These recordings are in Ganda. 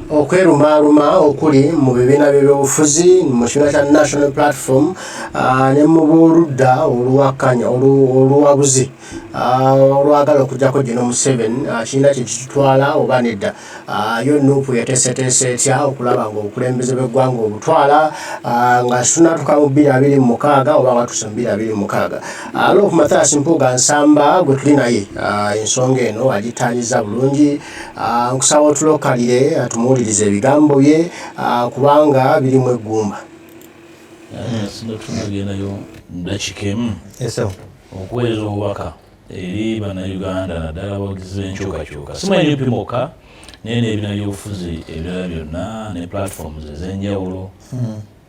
Okwerumaaluma okuli mu bibiina by'ebyobufuzi, mu kibiina kya National Platform ne mu b'oludda oluwakanya oluwabuzi olwagala okuggyako Gen Museveni, kirina kye kitutwala oba nedda? Yo NUP yateeseteese etya okulaba ng'obukulembeze bw'eggwanga obutwala nga tunatuuka mu 2026 oba nga tuse mu 2026? Alof Mathias Mpuuga Nsamba gwe tuli naye, ensonga eno agittanyiza bulungi. Nkusaba otulokalire tumuwulirize ebigambo bye kubanga birimu eggumba. Tunagendayo dakiika emu okuweereza obubaka eri Bannayuganda, naddala abawagizi b'enkyukakyuka, si mu NUP mwokka naye n'ebibiina by'obufuzi ebirala byonna ne platforms ez'enjawulo,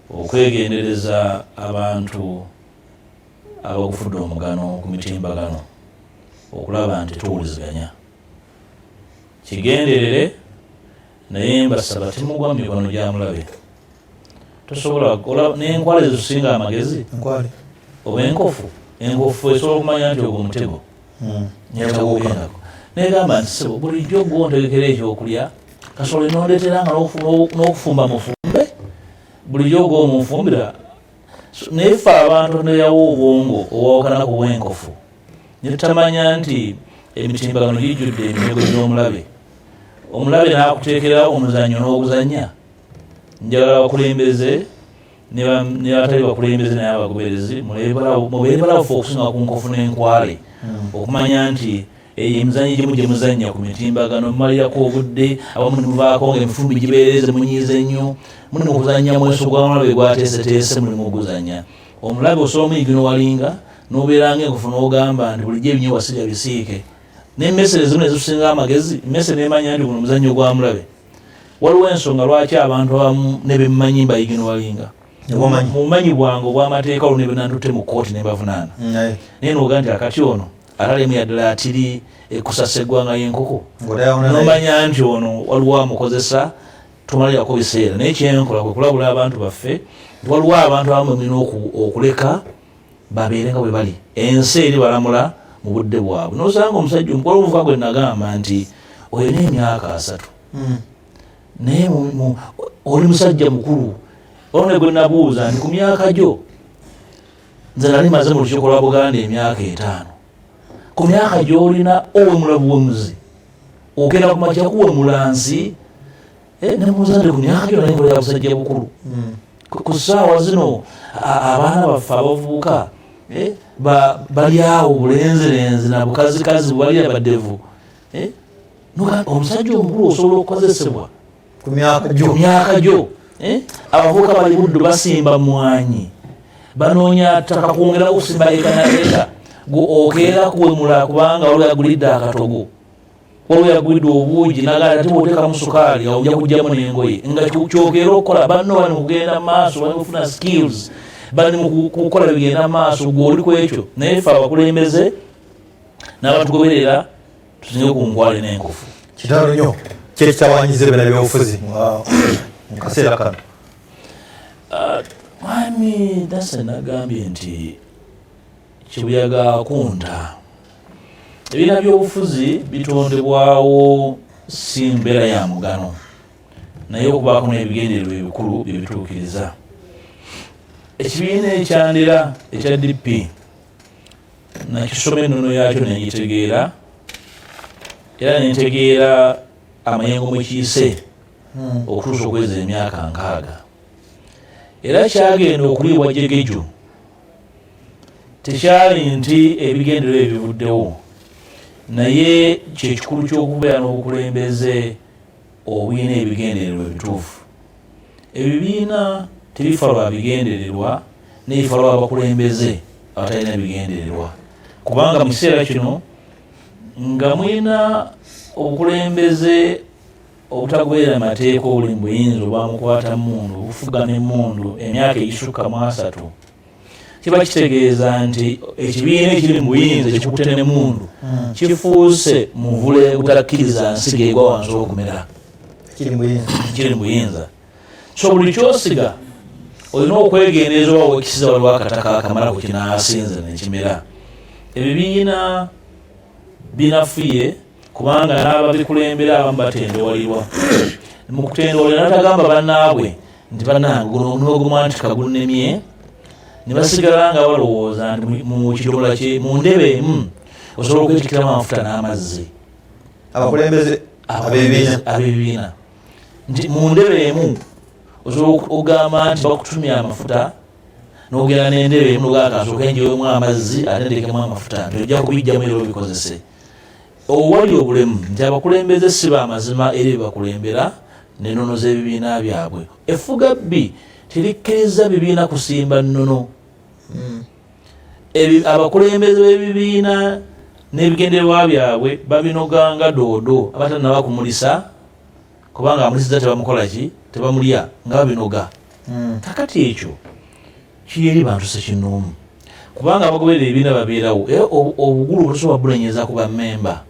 okwegendereza abantu abagufudde omugano ku mitimbagano okulaba nti tuwuliziganya. Kigenderere, naye mbasaba temugwa mu mikono gya mulabe. Tosobola n'enkwale ezisinga amagezi oba enkofu, enkofu esobola okumanya nti ogwo mutego nyatagugendako, negamba nti, "Sebo, bulijjo gwontegekera ekyokulya, kasole nondetera nga n'okufumba mufumbe, bulijjo gwomunfumbira." Naye ffe abantu neyawo obwongo obwawukana ku bwenkofu, netutamanya nti emitimbagano gijjudde emitego gy'omulabe. Omulabe n'akuteekera omuzannyo n'oguzannya. Njagala abakulembeze ne batali bakulembeze naye abagoberezi mubeere balabufu okusinga ku nkofu n'enkwale, okumanya nti emizannyo egimu gye muzannya ku mitimbagano mumalirako obudde, abamu nemuvaako nga emifumbi gibeereze, munyiize nnyo, muli mu kuzannya mweso gwa mulabe gwateeseteese, muli mu guzannya. Omulabe osobola omuyigino walinga n'obeera nga enkofu n'ogamba nti bulijjo ebinyeebwa sirya bisiike, n'emmese ezimu nezitusinga amagezi, emmese nemanya nti guno muzannyo gwa mulabe. Waliwo ensonga lwaki abantu abamu ne bemmanyi mbayigino walinga mubumanyi bwange obwamateeka, olwo nebenantutte mu kooti nembavunaana, naye noga nti akati ono atalemu yaddala atiri ekusasa eggwanga y'enkoko, nomanya nti ono waliwo amukozesa, tumalirako biseera. Naye kyenkola kwe kulabula abantu baffe nti waliwo abantu abamu mulina okuleka babeere nga bwe bali, ensi eri balamula mu budde bwabwe. Nosanga omusajja waliwo omuvuka gwe nagamba nti oyo n'emyaka 30, naye oli musajja mukulu. Olwo gwe nabuuza nti ku myaka gyo, nze nali maze mu lukiiko lwa Buganda emyaka 50, ku myaka gy'olina owemula buwemuzi, ogenda ku makya kuwemula nsi? Nemubuuza nti ku myaka gyo nali nkolera busajja bukulu. Ku ssaawa zino abaana baffe abavubuka bali awo bulenzirenzi na bukazikazi bwali abaddevu. Omusajja omukulu osobola okukozesebwa ku myaka gyo? Abavubuka bali Buddu basimba mwanyi, banoonya ttaka kwongera okusimba eka na eka, okeera kuwemula kubanga waliwo yagulidde akatogo, waliwo yagulidde obuugi, nagala ate bwoteekamu sukaali awo ojja kugjamu n'engoye, nga kyokeera okukola. Banno bali mukugenda maaso, bali mukufuna skills, bali mukukola bigenda maaso, gwe oli ku ekyo. Naye ffe abakulembeze n'abatugoberera tusinge ku nkwale n'enkofu. Kitalo nnyo. Kyekitawanyiza ebibiina byobufuzi mu kaseera kano? Mwami Dase, nagambye nti kibuyaga akunta. Ebibiina byobufuzi bitondebwawo si mbeera ya mugano, naye okubaako n'ebigendererwa ebikulu byebituukiriza. Ekibiina ekyandera ekya DP nakisoma ennono yakyo nengitegeera, era nentegeera amayengo mwekiise okutuusa okweza emyaka 60, era kyagenda okuliibwa jegejo. Tekyali nti ebigendererwa ebyo bivuddewo, naye kyekikulu ky'okubeera n'obukulembeze obulina ebigendererwa ebituufu. Ebibiina tebifa lwa bigendererwa, nebifa lw'abakulembeze abatalina bigendererwa, kubanga mu kiseera kino nga mulina obukulembeze obutagoberera mateeka, obuli mu buyinza obwamukwata mundu, obufuga n'emmundu emyaka egisukka mu 30, kiba kitegeeza nti ekibiina ekiri mu buyinza ekikutte n'emmundu kifuuse muvule gutakkiriza nsigo egwa wansi okumera. Kiri mu buyinza. So buli kyosiga olina okwegendereza oba wekisiza waliwo akataka akamala ku kinaasinze nekimera. Ebibiina binafuye. Kubanga n'ababikulembera abamu batendewalirwa. Mu kutendewalirwa n'atagamba bannaabwe nti bannange guno omulimu gumwantika gunnemye, ne basigala nga balowooza nti mu kidomola kye mu ndebe emu osobola okwetikkiramu amafuta n'amazzi. Abakulembeze ab'ebibiina nti mu ndebe emu osobola okugamba nti bakutumya amafuta n'ogenda n'endebe emu n'ogamba kansooke ngyewemu amazzi ate ndekemu amafuta, nti ojja kubijjamu era obikozese. Owali obulemu nti abakulembeze si b'amazima era ebibakulembera n'ennono z'ebibiina byabwe. Effuga bbi terikkiriza bibiina kusimba nnono. Abakulembeze b'ebibiina n'ebigendererwa byabwe babinoganga doodo abatannaba kumulisa, kubanga amulisiza tebamukola ki, tebamulya, nga babinoga. Kakati ekyo kiri eri bantu ssekinnoomu, kubanga abagoberera ebibiina babeerawo, era obugulu obusobola bulenyeza ku bammemba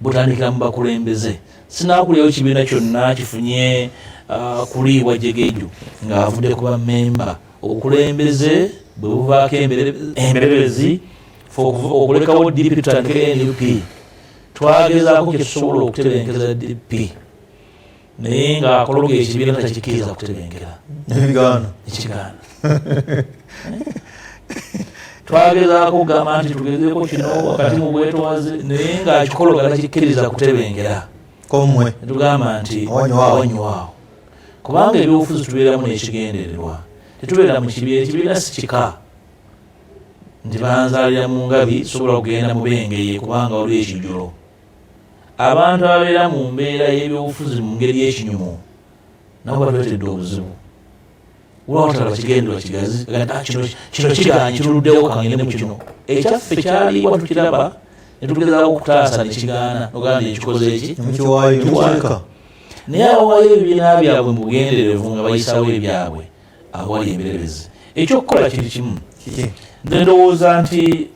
butandikira mu bakulembeze. Sinaakulyayo kibiina kyonna kifunye kuliibwa jegeju ng'avudde ku bammemba. Obukulembeze bwe buvaako emberebezi okulekawo DP tutandike NUP. Twagezaako kye tusobola okutebenkeza DP, naye ng'akologa ekibiina takikkiriza kutebenkera. Ebigaana. Ekigaana. Twagezaako okugamba nti tugezeeko kino wakati mu bwetwaze, naye ng'akikologa takikkiriza kutebenkera. Komwe. Tugamba nti Awanywawo. awanywawo. Kubanga ebyobufuzi tubeeramu n'ekigendererwa. Tetubeera mu kibiina, ekibiina si kika. Nti banzaalira mu ngabi, sobola kugenda mu bengeye kubanga waliwo ekijjulo. Abantu ababeera mu mbeera y'ebyobufuzi mu ngeri y'ekinyumu nabo batuleetedde obuzibu. Waliwo abatalaba kigendererwa kigazi, bagamba nti, kino kigaanyi, kiruddewo, kangende mu kino. Ekyaffe kyaliibwa tukiraba, ne tugezaako okutaasa ne kigaana, n'ogamba nti ekikoze eki? Nemukiwaayo, nemukireka. Naye abawaayo ebibiina byabwe mu bugenderevu nga bayisawo ebyabwe, awo wali emberebezi. Ekyokukola kiri kimu. Kiki? Nze ndowooza nti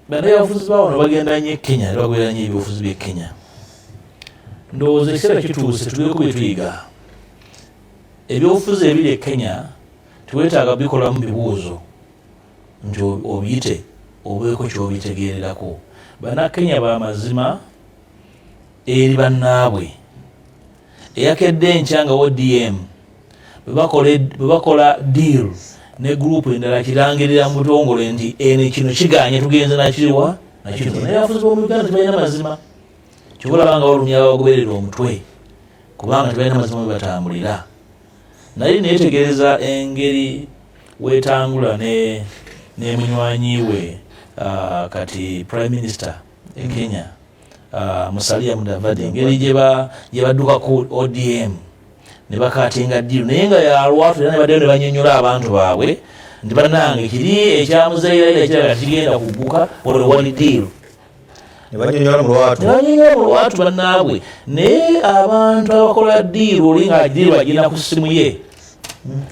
bannabyabufuzi ba wano bagenda nnyo e Kenya, ne bagoberera nnyo ebyobufuzi by'e Kenya. Ndowooza ekiseera kituuse tubeeko bye tuyiga. Ebyobufuzi ebiri e Kenya teweetaaga bikolamu bibuuzo nti obiyite obeeko ky'obitegeererako. Bannakenya b'amazima eri bannaabwe. Eyakedde enkya nga ODM bwe bakola deal ne group endala kirangirira mu butongole nti eno kino kigaanye tugenze nakiriwa nakino. Naye abafuzi b'omu Uganda tebalina mazima. Ky'ova olaba nga balumya abagoberera omutwe kubanga tebalina mazima we batambulira. Naye neetegereza engeri weetangula ne munywanyi we, kati Prime Minister e Kenya, Musalia Mudavadi, engeri gye badduka ku ODM ne bakatinga ddiiru, naye nga yalwatu era ne baddayo ne bannyonnyola abantu baabwe nti bannange kiri ekya Muzeeyi Raila kirabika kigenda kugguka, wano wali ddiiru. Ne bannyonnyola mu lwatu. Ne bannyonnyola mu lwatu bannaabwe. Naye abantu abakola ddiiru oli nga ddiiru agirina ku ssimu ye.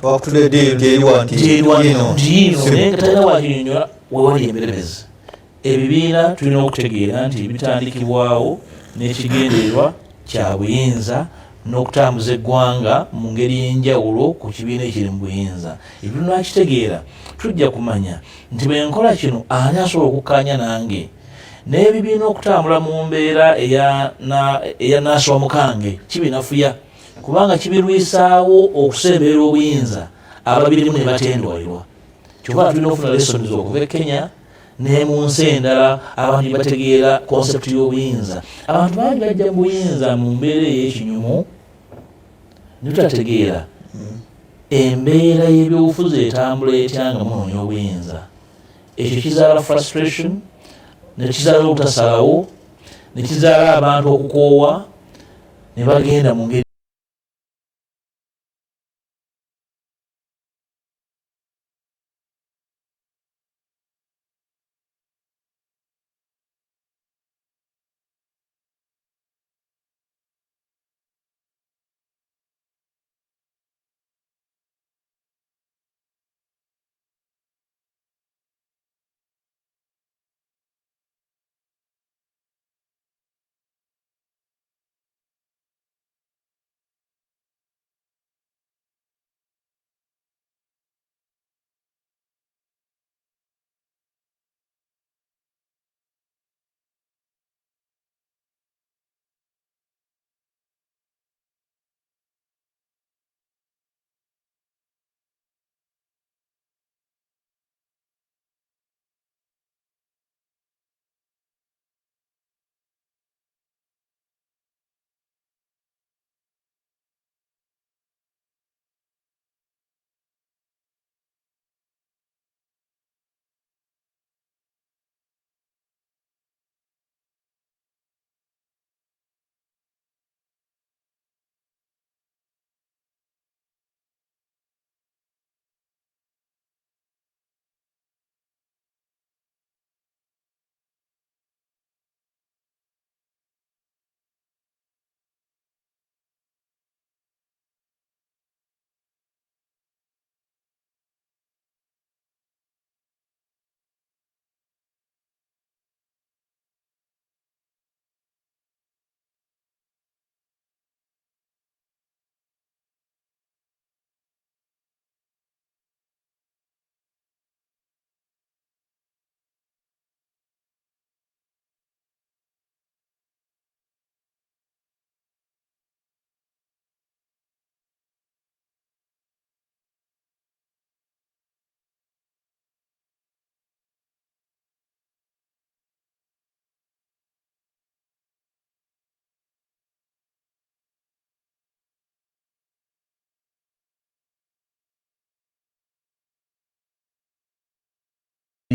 Twakutudde ddiiru nti eriwa nti Nti eriwa yino. nti yino, Ssimu. naye nga talina wakinyonnyola wewali emberebezi. Ebibiina tulina okutegeera nti bitandikibwawo n'ekigendererwa kya buyinza n'okutambuza eggwanga mu ngeri y'enjawulo ku kibiina ekiri mu buyinza. Ebyo tunakitegeera tujja kumanya nti bwe nkola kino ani asobola okukkaanya nange. N'ebibiina okutambula mu mbeera eya naaswa mukange kibinafuya kubanga kibirwisaawo okusemberera obuyinza ababirimu ne batendwalirwa. Kyova tulina okufuna lessons okuva e Kenya ne mu nsi endala abantu gye bategeera concept y'obuyinza. Abantu bangi bajja mu buyinza mu mbeera ey'ekinyumu ne tutategeera embeera y'ebyobufuzi etambula etya nga munoonya obuyinza. Ekyo kizaala frustration, ne kizaala obutasalawo, ne kizaala abantu okukoowa ne bagenda mu ngeri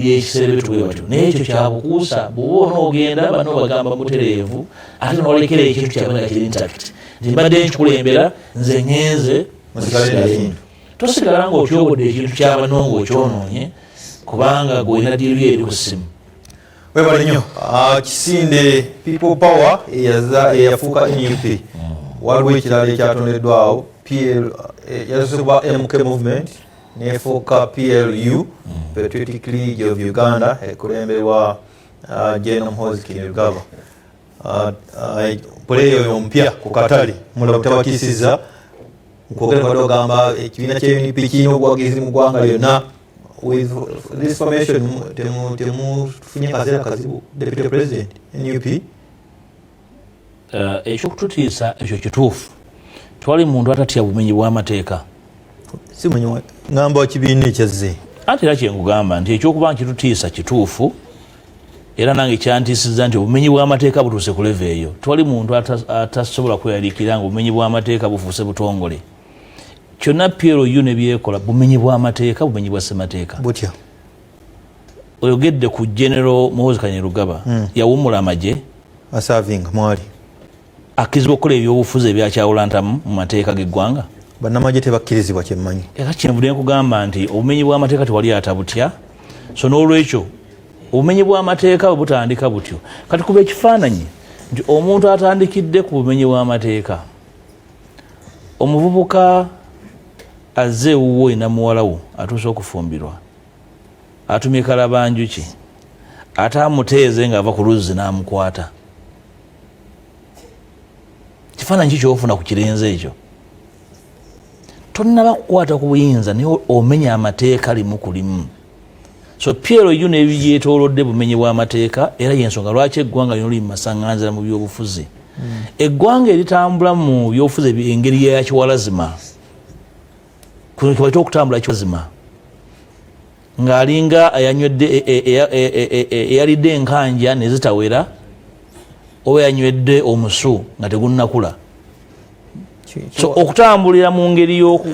y'ekiserebetu bwe batyo. Naye ekyo kyabukuusa, bw'oba onoogenda bano bagamba mutereevu, ate n'olekera ekintu kyabwe nga kiri intact, nti mbadde nkikulembera, nze ŋŋenze. Tosigala ng'otyobodde ekintu kyabano ng'okyonoonye kubanga gwolina deal yo eri ku ssimu. Webale nnyo. Kisinde People Power eyafuuka NUP, waliwo ekirala ekyatondeddwawo, yasoose kuba MK Movement, nefuuka PLU, Patriotic League of Uganda, ekulemberwa General Muhoozi Kainerugaba. Player oyo omupya ku katale mulaba tabatiisizza nkwogera kwadde ogamba ekibiina kya NUP kirina obuwagizi mu ggwanga lyonna. With this formation, temufunye kaseera kazibu, Deputy President, NUP? Ekyokututiisa ekyo kituufu, twali muntu atatya bumenyi bw'amateeka. Si munyi, ngamba kibiina ekyazze. Anti era kyenkugamba nti ekyokuba nkitutiisa kituufu, era nange kyantiisiza nti obumenyi bw'amateeka butuuse ku level eyo. Twali muntu atasobola kweyaliikirira nga obumenyi bw'amateeka bufuuse butongole. Kyonna PLU ne byekola bumenyi bw'amateeka, bumenyi bwa ssemateeka. Butya? Oyogedde ku General Muhoozi Kainerugaba. Yawummula amagye? Aservinga mwali. Akkirizibwa okukola ebyobufuzi ebyakyawulantamu mu mateeka g'eggwanga? Bannamagye tebakkirizibwa, kyemmanyi. Era kyenvudde nkugamba nti obumenyi bw'amateeka tewali atabutya. So n'olwekyo obumenyi bw'amateeka bwe butandika butyo. Kati kuba ekifaananyi nti omuntu atandikidde ku bumenyi bw'amateeka, omuvubuka azze ewuwo, ina muwalawo atuuse okufumbirwa, atumye kalabanjuki, ate amuteeze ng'ava ku luzzi n'amukwata. Kifaananyi ki kyofuna ku kirenzi ekyo? Tonnaba kukwata ku buyinza, naye omenya amateeka limu ku limu. So PLU n'ebigyetoolodde bumenyi bw'amateeka, era yensonga lwaki eggwanga lino liri mu masaŋŋanzira mu byobufuzi. Eggwanga eritambula mu byobufuzi engeri ya kiwalazima, kuno kibaita okutambula kiwalazima, ng'alinga ayanywedde eyalidde enkanja ne zitawera, oba yanywedde omusu nga tegunnakula. So okutambulira mu ngeri yoku,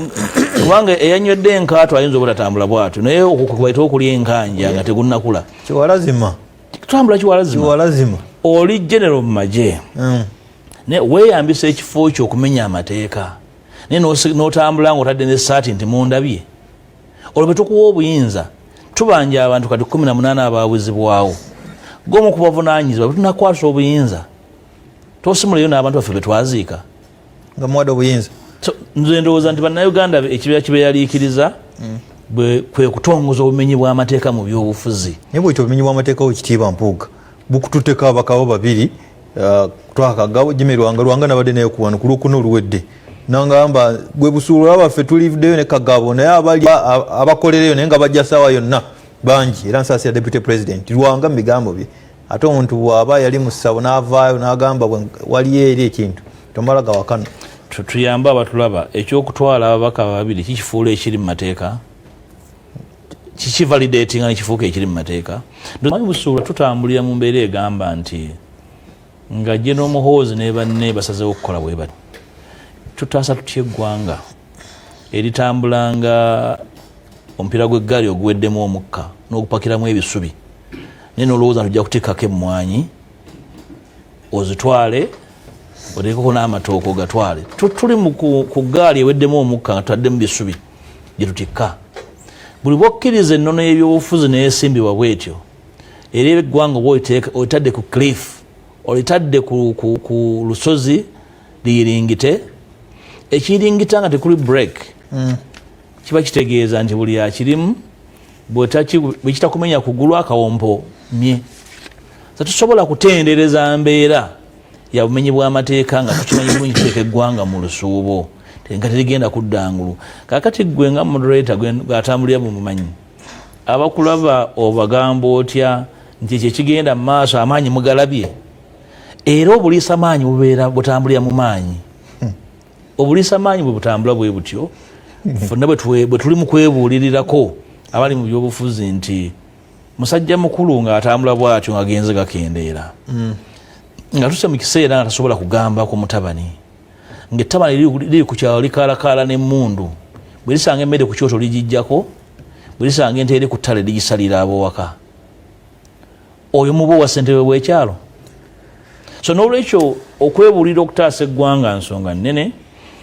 kubanga eyanywedde enkaato ayinza obutatambula bwatyo, naye okubaita okulya enkanja nga tegunnakula. Kiwalazima. Tutambula kiwalazima. Kiwalazima. Oli general mu magye, naye weeyambisa ekifo kyo okumenya amateeka, naye n'otambula ng'otadde n'essaati nti mundabye. Olwo bwe tukuwa obuyinza, tubanja abantu kati 18 abaawuzibwawo, gwomu kubavunaanyizibwa. Bwe tunakwasa obuyinza, tosimuleyo n'abantu baffe betwaziika nga muwadde obuyinza. So, nze ndowooza nti Bannayuganda ekibeera kibeeraliikiriza kwe kutongoza obumenyi bw'amateeka mu byobufuzi. Naye bwekyo obumenyi bw'amateeka, ekitiibwa Mpuuga, bukututteko abakabo babiri, twakagabo Jimmy Lwanga. Lwanga nabadde naye kuwano ku Lwokuna oluwedde, nangamba gwe busuulula baffe tulivuddeyo ne Kagabo, naye abali abakolereyo naye nga bajja saawa yonna bangi. Era nsaasira Deputy President Lwanga mu bigambo bye. Ate omuntu bw'aba yali mu ssabo n'avaayo n'agamba waliyo eri ekintu, tomala gawakano. Tuyambe abatulaba, ekyokutwala ababaka babiri kikifuula ekiri mu mateeka? Kikivalidatinga nekifuuka ekiri mu mateeka? Manyi busuula tutambulira mu mbeera egamba nti nga General Muhoozi ne banne basazeewo okukola bwe bati, tutaasa tutya eggwanga eritambula nga omupiira gw'eggaali oguweddemu omukka n'ogupakiramu ebisubi, naye nolowooza nti ojja kutikkako emmwanyi ozitwale, oteekeko n'amatooke ogatwale? Tuli ku ggaali eweddemu omukka nga tutaddemu bisubi gye tutikka. Buli bwokkiriza ennono y'ebyobufuzi neesimbibwa bwetyo, era eggwanga oba olitadde ku cliff, olitadde ku lusozi liyiringite. Ekiyiringita nga tekuli break, kiba kitegeeza nti buli akirimu bwekitakumenya kugulu akawompo mye. Tetusobola kutendereza mbeera ya bumenyi bw'amateeka nga tukimanyi bulungi tuteeka eggwanga mu lusuubo nga terigenda kudda ngulu. Kakati gwe nga moderator gwatambulira mu mumanyi abakulaba, obagamba otya nti ekyo ekigenda mu maaso amaanyi mugalabye? Era obuliisa maanyi bubeera butambulira mu maanyi. Obuliisa maanyi bwe butambula bwe butyo. Fenna bwe tuli mu kwebuulirirako abali mu byobufuzi nti musajja mukulu ng'atambula bw'atyo ng'agenze gakendeera, nga tuse mu kiseera nga tasobola kugamba ku mutabani, ng'ettabani liri ku kyalo likaalakaala n'emmundu, bwe lisanga emmere ku kyoto ligijjako. Bwe lisanga ente eri ku ttale, ligisalira ab'owaka. Oyo muba owa ssentebe bw'ekyalo. So n'olwekyo okwebuulira okutaasa eggwanga nsonga nnene.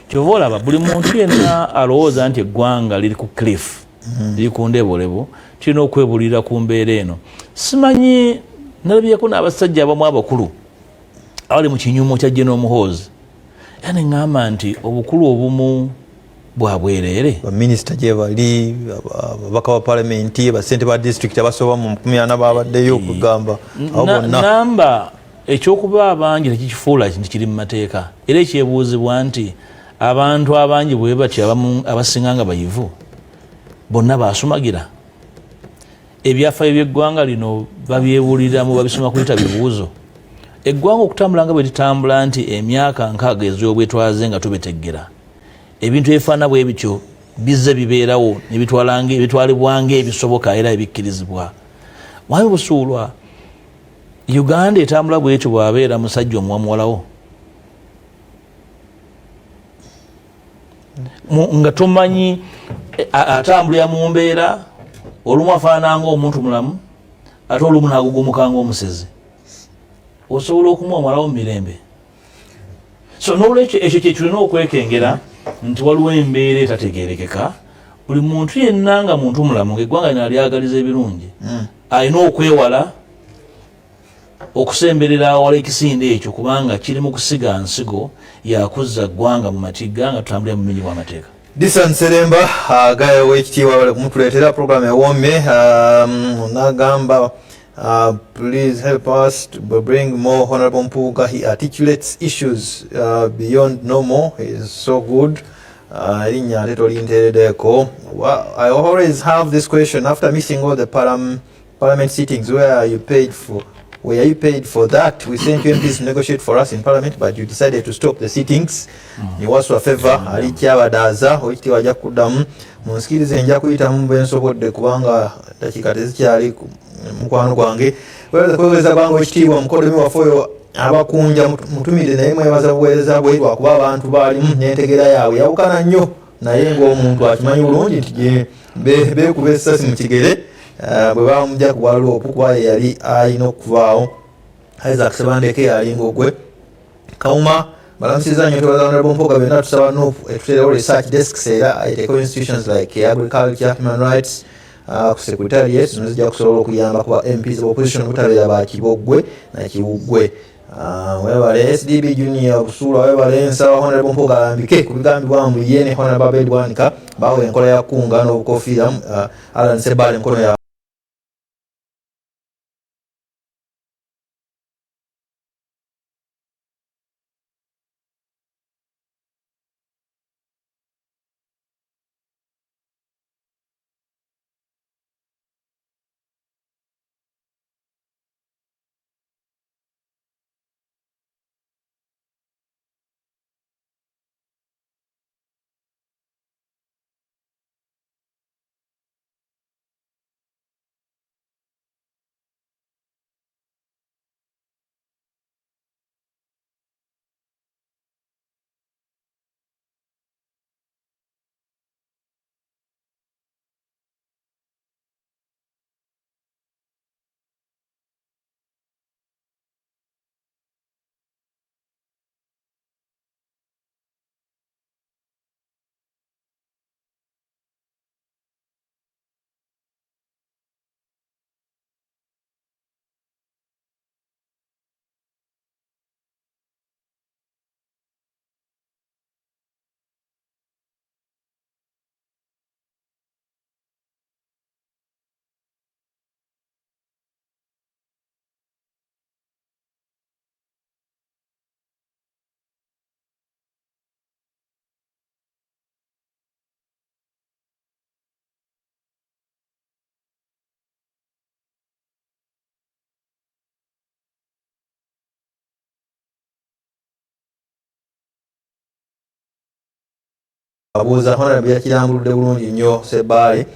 Kyova olaba buli muntu yenna alowooza nti eggwanga liri ku cliff, liri ku ndeboolebo, tulina okwebuulira ku mbeera eno. Simanyi, nalabyeko n'abasajja abamu abakulu abali mu kinyumo kya General Muhoozi, era neŋŋamba nti obukulu obumu bwa bwereere. Baminisita gye bali, ababaka ba palamenti, basente ba disitulikiti abasoba mu 40 babaddeyo, okugamba abo bonna. Namba ekyokuba abangi tekikifuula nti kiri mu mateeka. Era ekyebuuzibwa nti abantu abangi bwe batyo, abamu abasinga nga bayivu, bonna basumagira ebyafaayo by'eggwanga lino, babyewuliramu, babisoma kuyita bibuuzo. Eggwanga okutambula nga bwe litambula, nti emyaka 60 ez'obwetwaze nga tubeteggera ebintu ebifaanana bwe bityo bizze bibeerawo ne bitwalibwa ng'ebisoboka era ebikkirizibwa. Mwami Busuulwa, Uganda etambula bwetyo bw'abeera musajja omuwa muwalawo nga tomanyi, atambulira mu mbeera, olumu afaanana ng'omuntu mulamu, ate olumu n'agugumuka ng'omusezi. Osobola okumuwa muwalawo mu mirembe? So nolwekyo ekyo kye tulina okwekengera, nti waliwo embeera etategerekeka. Buli muntu yenna nga muntu mulamu, ngaeggwanga lino alyagaliza ebirungi, alina okwewala okusemberera awala ekisinde ekyo, kubanga kiri mu kusiga nsigo yakuzza ggwanga mu matigga nga tutambulira mu bumenyi bw'amateeka. Disan Seremba agaya, owekitiibwa, bale kumutuleetera program ewomye. Nagamba, please help us to bring more Honorable Mpuuga. He articulates issues beyond normal. He is so good. Erinnya ate tolinteereddeko. Well, I always have this question after missing all the parliament sittings. Where are you paid for? Were you paid for that? We sent you MPs to negotiate for us in parliament, but you decided to stop the sittings. Niwaswa Favor ali Kyabadaaza, owekitiibwa ajja kuddamu. Munsikirize, nja kuyitamu bwe nsobodde kubanga dakiika tezikyali mukwano gwange. Kwebaza gwange, owekitiibwa, mukodomi waffe oyo abakunja mutumire, naye mwebaza buweereza bwe, lwakuba abantu baalimu n'entegeera yaabwe yawukana nnyo, naye ng'omuntu akimanyi bulungi nti gye beekuba essasi mu kigere, bwe bamugya ku bwaloopu, kuba ye yali alina okuvaawo. Isaac Sebandeke alinga ogwe Kawuma, balamusiza nnyo. Twebaza Honorable Mpuuga byonna. Tusaba NUP etuteerewo research desks era eteekewo institutions like agriculture, human rights, ku secretariat. Zino zijja kusobola okuyamba kuba MPs of opposition butabeera ba kiboggwe na kiwuggwe. Webale SDB Junior Busuula, webale. Nsaba Honorable Mpuuga alambike ku bigambibwa mbu ye ne Honorable Abed Bwanika bawa enkola ya kunga n'obukofiira. Alan Sebale mukono ya abuuza. Honorable yakirambuludde bulungi nnyo Sebbaale.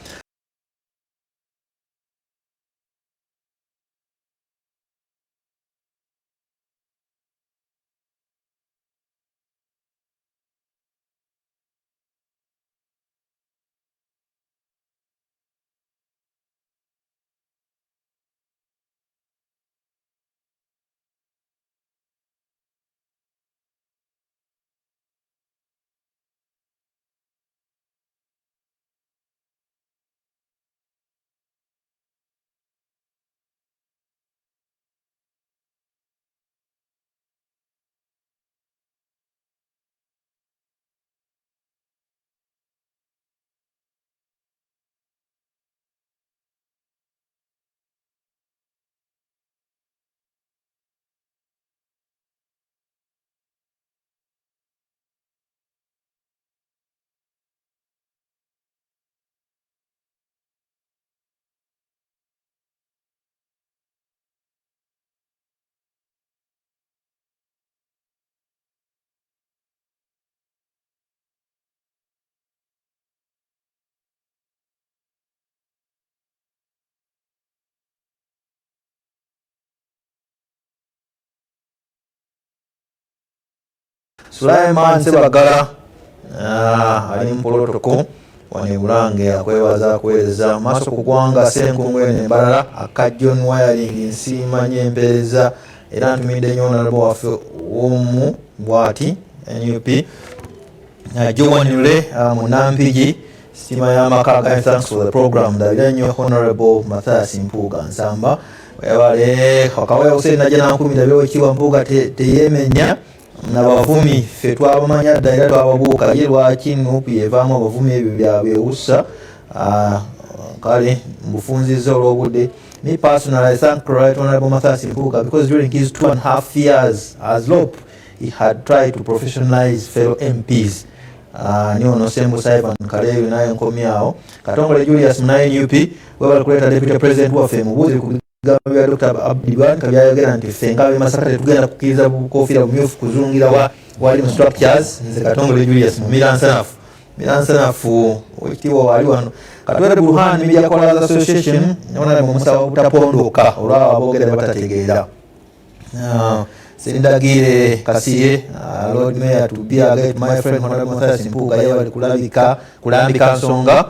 Sulaiman Sebagala ali mu protocol wano e Bulange akwebaza akuweereza maaso ku ggwanga Ssenkungu eno embalala aka John Wiring nsiima nnyo empeereza era ntumidde nnyo honorable waffe w'omu bw'ati NUP Joan Lule Munampigi sitima y'amaka agaye thanks for the program ndabira nnyo honorable Mathias Mpuuga Nsamba webale Kawaya Hussein Najja Nankumi ndabira Oweekitiibwa Mpuuga teyemenya nabavumi ffe twabamanya dda era twababuuka ye lwaki NUP yevaamu abavumi ebyo byabyewussa kale mbufunzizza olw'obudde. Me personally, I thank Right Honorable Mathias Mpuuga because during his 2.5 years as LOP, he had tried to professionalize fellow MPs. Ni ono Sembusa Ivan Kaleyo naye nkomyawo. Katongole Julius munaye NUP webale kuleeta Deputy President waffe mubuuzi ku bigambo bya Dr. Abdi Bwanika byayogera nti ffe ng'ab'e Masaka tetugenda kukkiriza bukofiira bumyufu kuzungira wa wali mu structures. Nze Katongole Julius mu Miransanafu. Miransanafu owekitiibwa waali wano. Katwere Burhan Media Callers Association Honorable Musa obutapondoka olwabo aboogera batategeera. Sindagire Kasirye Lord Mayor to be a great my friend Honorable Mathias Mpuuga yebale kulabika kulambika nsonga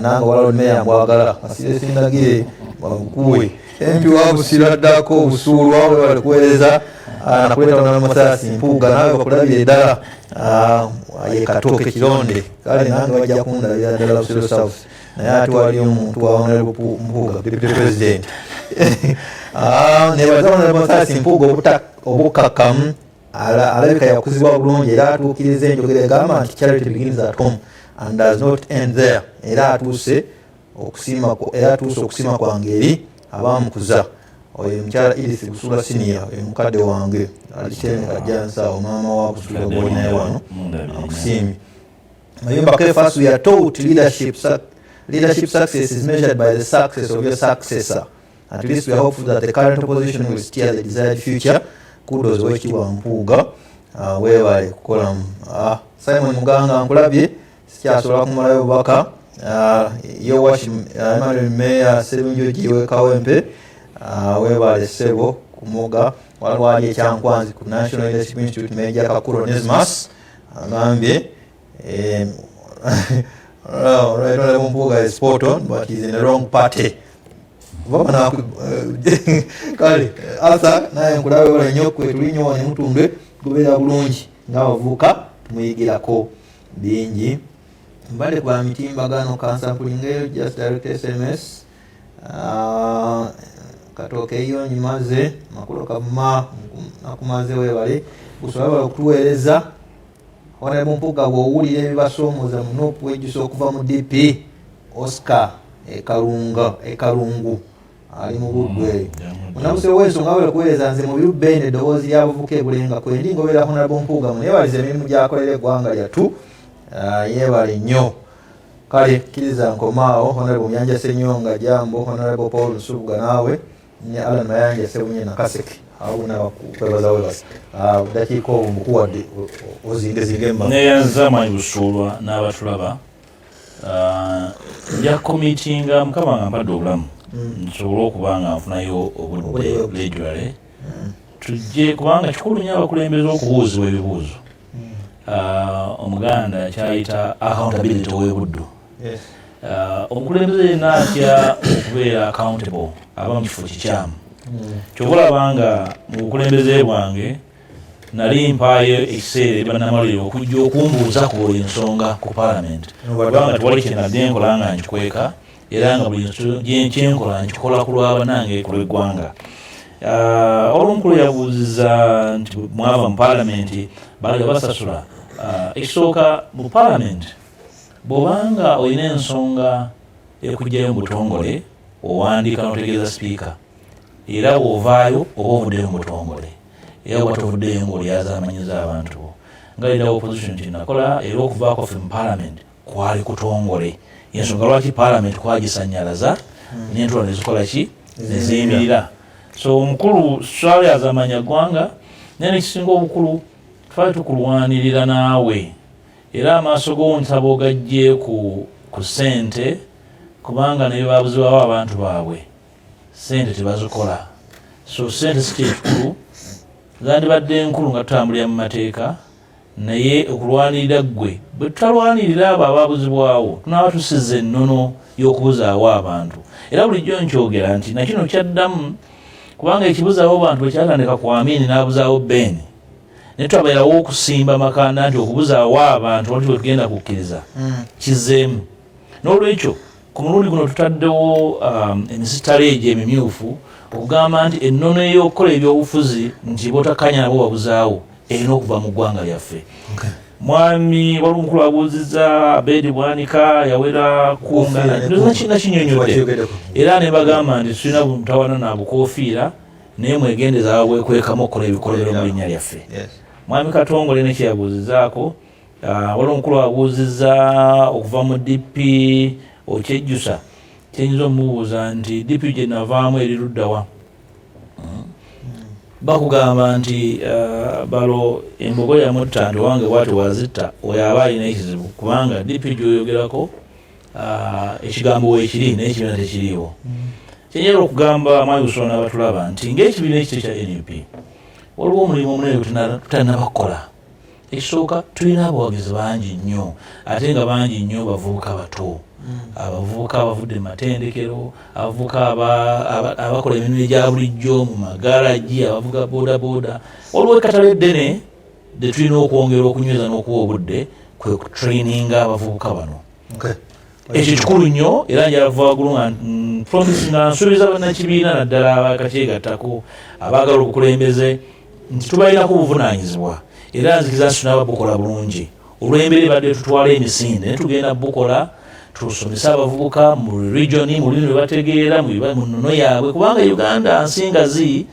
nange owa Lord Mayor mbwagala Kasirye Sindagire bamukuwe MP wa Busiro addako obusuulwa webale kuweereza nakuleeta Honorable Mathias Mpuuga naawe bakulabire ddala ye Katooke Kironde kale nange bajja kundabira ddala Busiro South naye ate waliyo omuntu wa Honorable Mpuuga Deputy President nebaza Honorable Mathias Mpuuga obukkakkamu alabika yakuzibwa bulungi era atuukiriza enjogera egamba nti charity begins at home and does not end there era atuuse okusiima era atuuse okusiima kwange eri abamukuza oyo mukyala Edith Busula Senior oyo mukadde wange alitene Kajjansa maama wa Busula gwolinaye wano akusiimye. Mayumba Kefas, we are taught leadership success is measured by the success of your successor. At least we are hopeful that the current opposition will steer the desired future. Kudos Owekitiibwa Mpuuga weebale kukolamu. Simon Muganga nkulabye sikyasobola kumalayo bubaka. Yowash Emmanuel Mayor Serunjogi w'e Kawempe weebale ssebo kumuga waliwo ali ekyankwanzi ku National Leadership Institute Major Kakuru Onesmus agambye right Honorable Mpuuga is spot on but he's in the wrong party. Kale Arthur naye nkulabe wala nnyo kwe tuli nnyo wano Mutundwe gubeera bulungi ng'abavubuka tumuyigirako bingi. Mbadde ku mitimbagano kansampulingeyo just direct SMS Katooke eyo nyimaze Makulu Kavuma nakumaze weebale busobola okutuweereza. Honorable Mpuuga bw'owulira ebibasoomooza mu NUP wejjusa okuva mu DP Oscar Ekalungu ali mu Buddu eyo. Munabuse w'ensonga webale kuweereza nze Mubiru Ben eddoboozi ly'abavubuka e Bulenga kwendi ngoberera Honorable Mpuuga muneebalize emirimu gy'akolera eggwanga lyattu yeebale nnyo. Kale kkiriza nkomaawo Honorable Muyanja Ssenyonga jambo Honorable Paul Nsubuga naawe ne Allan Mayanja Ssebunye Nakaseke abo bonna bakwebaza webaza dakiika obwo mbukuwadde ozingezinge emma. Neyanza Mwanyi Busuulwa n'abatulaba nja committinga Mukama nga mpadde obulamu nsobole okuba nga nfunayo obudde regularly tujje kubanga kikulu nnyo abakulembeze okubuuzibwa ebibuuzo. Omuganda kyayita accountability ow'ebuddu. Omukulembeze yenna atya okubeera accountable aba mu kifo kikyamu. Kyova olaba nga mu bukulembeze bwange nali mpaayo ekiseera eri bannamawulire okujja okumbuuza ku buli nsonga ku parliament kubanga tewali kye nadde nkola nga nkikweka era nga buli kyenkola nkikola ku lwa bannange ku lw'eggwanga. Olwomukulu yabuuziza nti mwava mu parliament baali basasula. Ekisooka mu parliament bw'obanga olina ensonga ekugyayo mu butongole owandiika n'otegeeza sipiika era bw'ovaayo oba ovuddeyo mu butongole era bw'oba tovuddeyo ng'olyazamanyiza abantu bo nga leader wa opposition kyenakola era okuvaako ffe mu parliament kwali kutongole ensonga lwaki parliament kwagisanyalaza n'entuula nezikola ki neziyimirira. So omukulu swalyazaamanya ggwanga naye nekisinga obukulu twali tukulwanirira naawe era amaaso go nsaba ogajje ku ssente kubanga ne babuzibwawo abantu baabwe ssente tebazikola. So ssente si kyekikulu zandibadde nkulu nga tutambulira mu mateeka. Naye okulwanirira ggwe, bwe tutalwanirira abo ababuzibwawo, tunaaba tusiza ennono y'okubuzaawo abantu. Era bulijjo nkyogera nti nakino kyaddamu, kubanga ekibuzaawo bantu bwe kyatandika ku Amini n'abuzaawo Ben, naye twabeerawo okusimba makanda nti okubuzaawo abantu wali bwe kukkiriza kizzeemu. N'olwekyo ku mulundi guno tutaddewo emisitale egyo emimyufu okugamba nti ennono ey'okukola ebyobufuzi nti botakanya nabo babuzaawo erina okuva mu ggwanga lyaffe. Mwami wali omukulu abuuziza Abedi Bwanika yawera kunga nakinyonyodde, era ne bagamba nti tulina mutawana na bukofiira, naye mwegendeza ababwekwekamu okukola ebikolobero mu linnya lyaffe. Mwami Katongole nekyeyabuuzizaako, wali omukulu abuuziza okuva mu DP okyejjusa, kyenyinza omubuuza nti DP gye navaamu eri luddawa? Bakugamba nti balo embogo yamutta nti owange bwati wazitta, oyo aba alina ekizibu, kubanga DP gyoyogerako ekigambo weekiri naye ekibiina tekiriiwo. Kyenyera okugamba mwami Busolo n'abatulaba nti ng'ekibiina ekito kya NUP waliwo omulimu omunene gwe kukola. Ekisooka, tulina abawagizi bangi nnyo, ate nga bangi nnyo bavubuka bato, abavubuka abavudde mu matendekero, abavubuka abakola emirimu egya bulijjo mu magaragi, abavuga bodaboda. Waliwo ekkatala eddene lye tulina okwongera okunyweza n'okuwa obudde, kwe kutraininga abavubuka bano. Ekyo kikulu nnyo, era njala kuva waggulu nga promise, nga nsuubiza bannakibiina naddala abakakyegattako abaagala obukulembeze nti tubalinako obuvunaanyizibwa, era nzikiriza nti tunaba bukola bulungi olw'embeera ebadde tutwala emisinde, naye tugenda bukola tusomese abavubuka mu region, mu lulimi lwe bategeera, mu nnono yaabwe, kubanga Uganda nsi ngazi,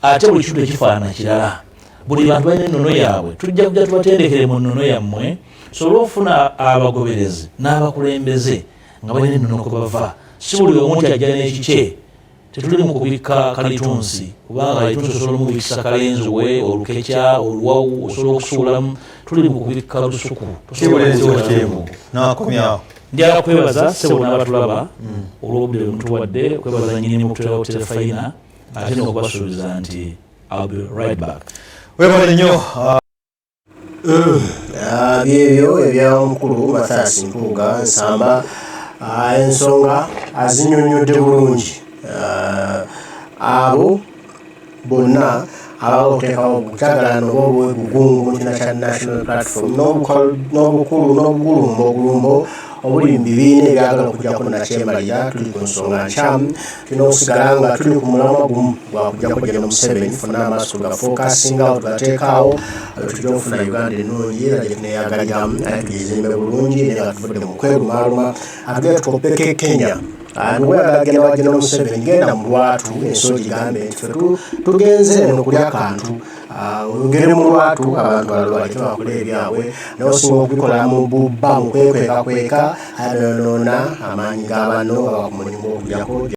ate buli kintu ekifaanana kirala, buli bantu balina ennono yaabwe. Tujja kujja tubatendekere mu nnono yammwe, sobole okufuna abagoberezi n'abakulembeze nga balina ennono kwe bava, si buli omu nti ajja n'ekikye. Tetuli mu kubikka kalitunsi, kubanga kalitunsi osobola omubikisa kalenzi we olukekya oluwawu osobola okusuulamu. Tuli mu kubikka lusuku. Njagala kwebaza ssebo n'abatulaba olw'obudde bwe mutuwadde, okwebaza nnyinimu okuterawo terefayina, ate n'okubasuubiza nti I'll be right back. Webale nnyo. Byebyo eby'omukulu Mathias Mpuuga Nsamba. Ensonga azinyonnyodde bulungi. Abo bonna ababa okuteekawo obutagalana oba obwegugungu mu kibiina kya National Platform n'obukulu n'obugulumbo ogulumbo obuli mu bibiina ebyagala okuggyako nakyemalira, tuli ku nsonga nkyamu. Tulina okusigala nga tuli ku mulamwa gumu gwa kuggyako General Museveni. Ffenna amaaso tugafokasingawo, tugateekaawo, tujja okufuna Uganda ennungi era gye tuneeyagaliramu, ate tugizimbe bulungi, naye nga tuvudde mu kwerumaaluma. Atugende tukopeko e Kenya. Niweyagala genda wa General Museveni, genda mu lwatu, ensi ogigambe nti ffe tugenze eno kulya kantu. Oyogere mu lwatu, abantu balala baleke bakole ebyabwe, naye osinga okubikola mu bubba, mu kwekwekakweka, ayonoona amaanyi ga banno baba ku mulimu gw'okuggyako.